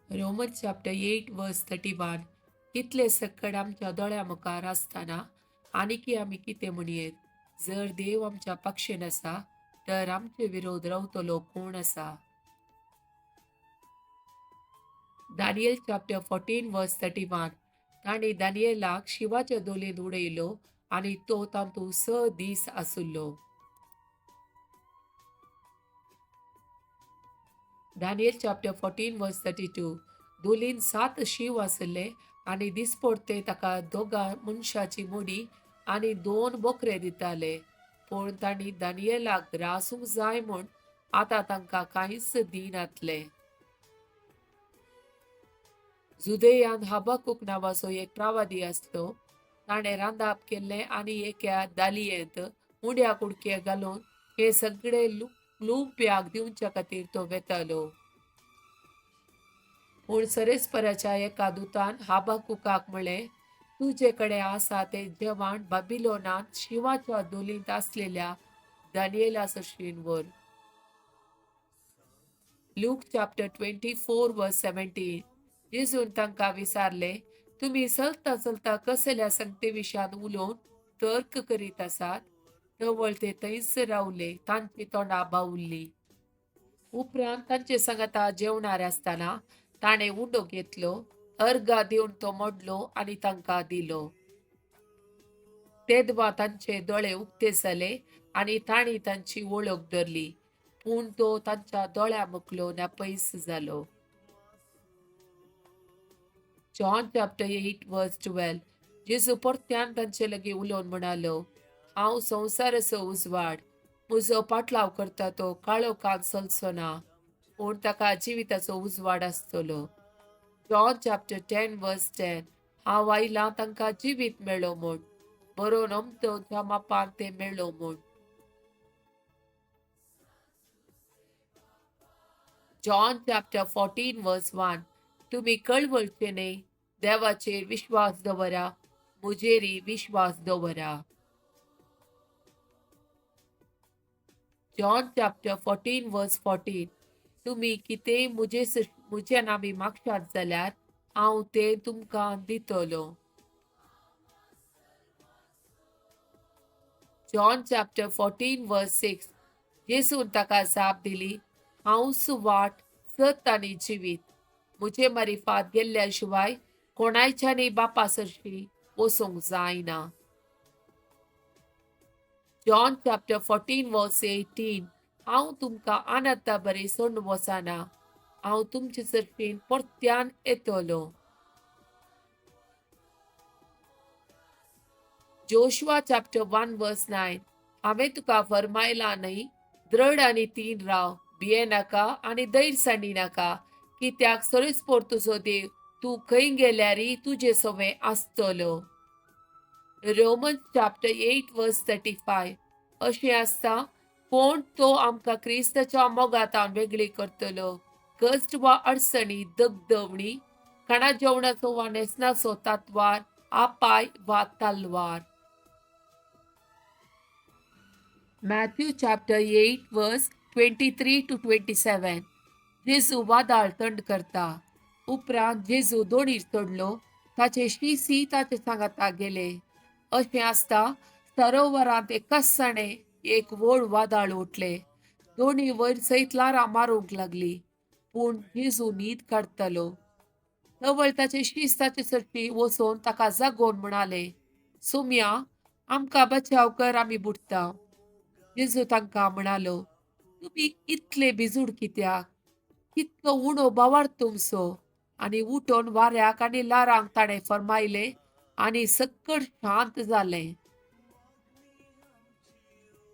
Roman chapter 8 verse 31. इतले सक्कड आमच्या दोळ्या मुखार आसतना आनीकी आमी कितें म्हणयेत? जर देव आमच्या पक्षेन आसा तर आमचे विरोध रावतलो कोण आसा? Daniel chapter 14 verse 31. तांणी दानियेलाक शिंवाच्या दोलींत उडयलो आनी तो तातूंत 6 दीस आसलो. Daniel chapter 14 verse 32. दोलीन 7 शींव आसले आनी दिसपडते ताका 2 मनशाची मुडी आनी 2 बोकरे दिताले. पूण तांणी दानियेलाक ग्रासूंक जाय म्हूण आतां तांकां कांयच दिनातले. जुदेयांत हबाकूक नांवाचो एक प्रवादी आसलो. ताणें रांदाप केल्लें आनी एका दालयेंत उंड्या कुडके घालून हे सगळे लुंप्याक दिवच्या खातीर तो वेतालो. पूण सरेस्पराच्या एका दुतान हबाकुकाक म्हळें, तुजे कडेन आसा तें जेवण बाबिलोनांत शिंवाच्या दोलींत आसलेल्या दानियेला सरशीन व्हर. Luke chapter 24 verse 17. जेजून तांकां विचारलें, तुमी चलता चलता कसल्या संगते विशयान उलोवन तर्क करीत आसात? तवळ ते थंयच रावले, तांची तोंडां बावुल्ली. उपरांत तांचे सांगाता जेवणार आसतना ताणें उंडो घेतलो, अर्गा दिवन तो मोडलो आनी तांकां दिलो. तेदवा तांचे दोळे उक्ते जाले आनी तांणी तांची वळख धरली, पूण तो तांच्या दोळ्या मुखलो नापयस जालो. John chapter 8 verse 12. जेजू परत्यान तांचे लागीं उलोवन म्हणालो, हांव संवसाराचो उजवाड. म्हजो पाटलाव करता तो काळोखांत चलचो ना, पूण ताका जिविताचो उजवाड आसतलो. John chapter 10 verse 10. हांव आयलां तांकां जिवीत मेळो म्हूण, बरोवन अमतो मापान तें मेळो म्हूण. John chapter 14 verse 1. तुमी कळवळचे न्हय, देवाचेर विश्वास दवरा, म्हजेरय विश्वास दवरा. John chapter 14 verse 14. तुमी कितेंय म्हज्या नामी मागशात जाल्यार हांव तें तुमकां दितलो. John chapter 14 verse 6. जेजून ताका जाप दिली, हांवच वाट, सत आनी जिवीत. म्हजे मारिफात गेल्ल्या शिवाय कोणायच्यानी बापा सरशी वचूंक जायना. John chapter 14 verse 18. हांव तुमकां अनंता बरें सोडून वचना, हांव तुमचे सरशीन परत्यान येतलो. Joshua chapter 1 verse 9. हांवें तुका फरमायलां न्हय, दृढ आनी तीन राव, भिये नाका आनी धैर्य सांडी नाका, कित्याक सरेस्पोर तुजो देव तूं खंय गेल्यारय तुजे सवें आसतलो. Roman chapter 8 verse 35. अशें आसता कोण तो आमकां क्रिस्ताच्या मोगांत वेगळी करतलो? कश्ट वा अडचणी, दगदवणी, खाणा जेवणाचो वा न्हेसणाचो तातवार, आपाय वा तलवार. Matthew chapter 8 verse 23 to 27. जेजू वादाळ थंड करता. उपरांत जेजू दोणीर चडलो, ताचे शिसी ताचे सांगाता गेले. अशें आसता सरोवरांत एकाच एक व्हड वादळ उठलें. दोणी वयर सयत ल्हारां मारूंक लागली, पूण जेजू न्हीद काडटालो. तवळ ताचे शीस ताचे सरशी वचून ताका जागोवन म्हणाले, सोम्या, आमकां बचाव कर, आमी बुडटा. जेजू तांकां म्हणालो, तुमी इतले भिजूड कित्याक? कितलो उणो बावार तुमचो. आनी उठोन वाऱ्याक आनी ल्हारांक ताणें फरमायलें आनी सक्कड शांत जालें.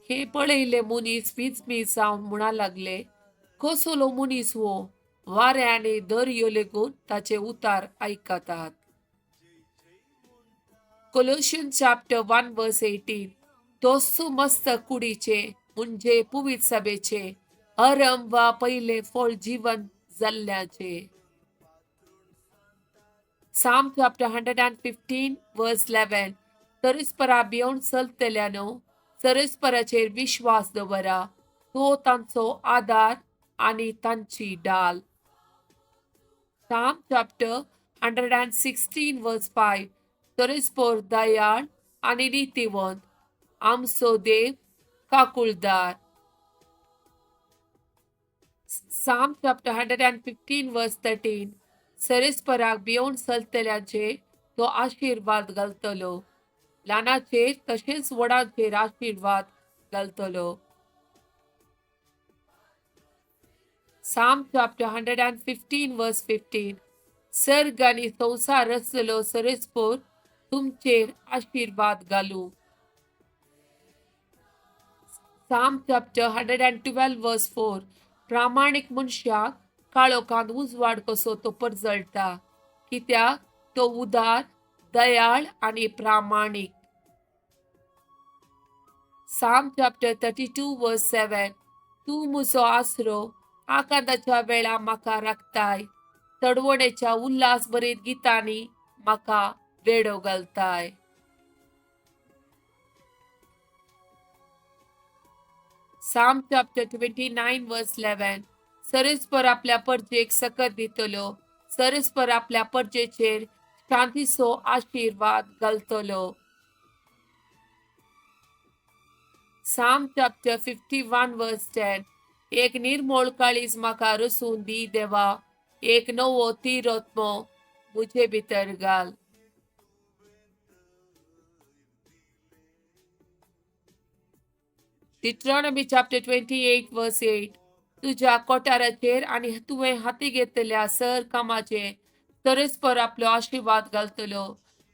हें पळयल्ले मनीस विजमीत जावन म्हणा लागले, कसलो मनीस हो? वारें आनी दर्यो लेगून ताचे उतार आयकतात. Colossian chapter 1 verse 18. तोच मस्त कुडीचे म्हणजे पुवीत सभेचे अरम वा पयलें फळ जिवन जाल्ल्याचे. Psalm chapter 115 verse 11. सरस्परा भिवन चलतल्यानो सरस्पराचेर विश्वास दवरा, तो तांचो आदार आनी तांची डाल. Psalm chapter 116 verse 5. सरस्पोर दयाळ आनी नितीवंत, आमचो देव काकुळदार. Psalm chapter 115 verse 13. सरस्पराक भियोवन चलतल्यांचेर तो आशिर्वाद घालतलो, ल्हानाचेर तशेंच व्हडांचेर आशिर्वाद घालतलो. Psalm chapter 115 verse 15. सर्ग आनी संवसार रचलो सरस्पोर तुमचेर आशिर्वाद घालूं. Psalm chapter 112 verse 4. प्रामाणीक मनशाक काळोखांत उजवाड कसो तो परजळटा, कित्याक तो उदार, दयाळ आनी प्रामाणीक. Psalm chapter 32 verse 7. तूं म्हजो आसरो, आकांताच्या वेळा म्हाका राखताय, चडवणेच्या उल्हास भरीत गितांनी म्हाका वेडो घालताय. Psalm chapter 29 verse 11. सरस्पर आपल्या परजेक सकत दितलो, सरस्पर आपल्या परजेचेर शांतीचो आशिर्वाद घालतलो. Psalm chapter 51 verse 10. एक निर्मोळ काळीज म्हाका रसून दी देवा, एक नवो तिरत्मो म्हजे भितर घाल. Deuteronomy chapter 28 verse 8. तुज्या कोठाराचेर आनी तुवें हाती घेतल्या सर कामाचेर सरस्पर आपलो आशिर्वाद घालतलो.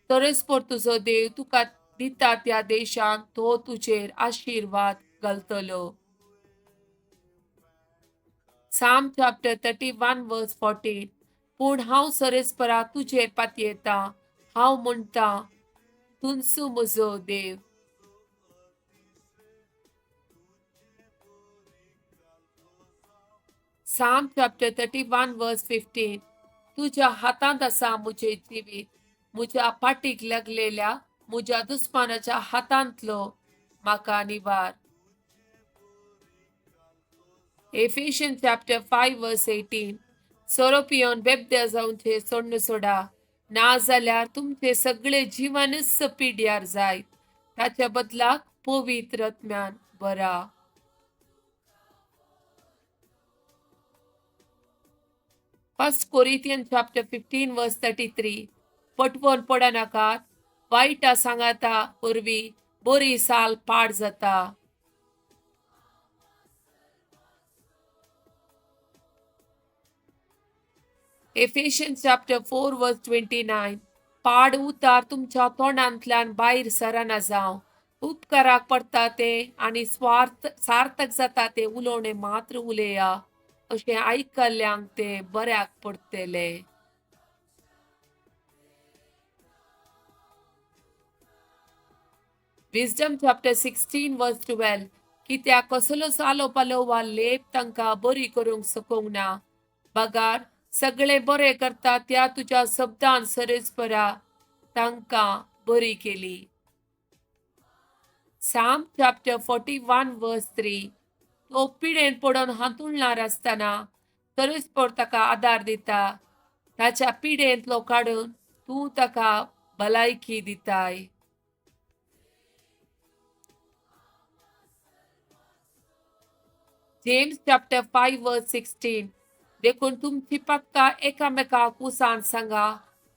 सरस्पर तुजो देव तुका दिता त्या देशांत तो तुजेर आशिर्वाद घालतलो. Psalm chapter 31 verse 14. पूण हांव सरस्परा तुजेर पातयेता, हांव म्हणटा तुंसू म्हजो देव. Psalm chapter 31 verse 15. तुज्या हातांत आसा म्हजें जिवीत, म्हज्या पाटीक लागलेल्या म्हज्या दुस्मानाच्या हातांतलो म्हाका निवार. Ephesians chapter 5 verse 18. सोरो पियोवन बेबद्या जावचें सोडून सोडा, ना जाल्यार तुमचें सगळें जिवनच पिड्यार जायत. ताच्या बदलाक पवित्र आत्म्यान बरा. 1 Corinthians chapter 15 verse 33. पटवून पडनाकात, वायटा सांगाता वरवीं बरी साल पाड जाता. Ephesians chapter 4 verse 29. पाड उतार तुमच्या तोंडांतल्यान भायर सरना जावं, उपकाराक पडटा तें आनी स्वार्थ सार्थक जाता तें उलोवणें मात्र उलया, अशें आयकल्ल्यांक तें बऱ्याक पडटलें. Wisdom chapter 16 verse 12. कित्याक कसलोच आलो पालो वा लेप तांकां बरी करूंक शकूंक ना, बगार सगळें बरें करता त्या तुज्या शब्दान सरस्परा तांकां बरी केली. Psalm chapter 41 verse 3. तो पिडेन पडून हांतुळणार आसतना सरस्पर ताका आदार दिता, ताच्या पिडेंतलो काडून तूं ताका भलायकी दिताय. James chapter 5 verse 16. देखून तुमची पक्का एकामेकाक उसान सांगा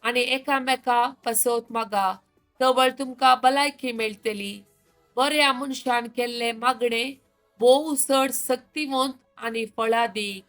आनी एकामेका पासत मागा, तवळ तुमकां भलायकी मेळटली. बऱ्या मनशान केल्लें मागणें भोव चड शक्तिवंत आनी फळादीक.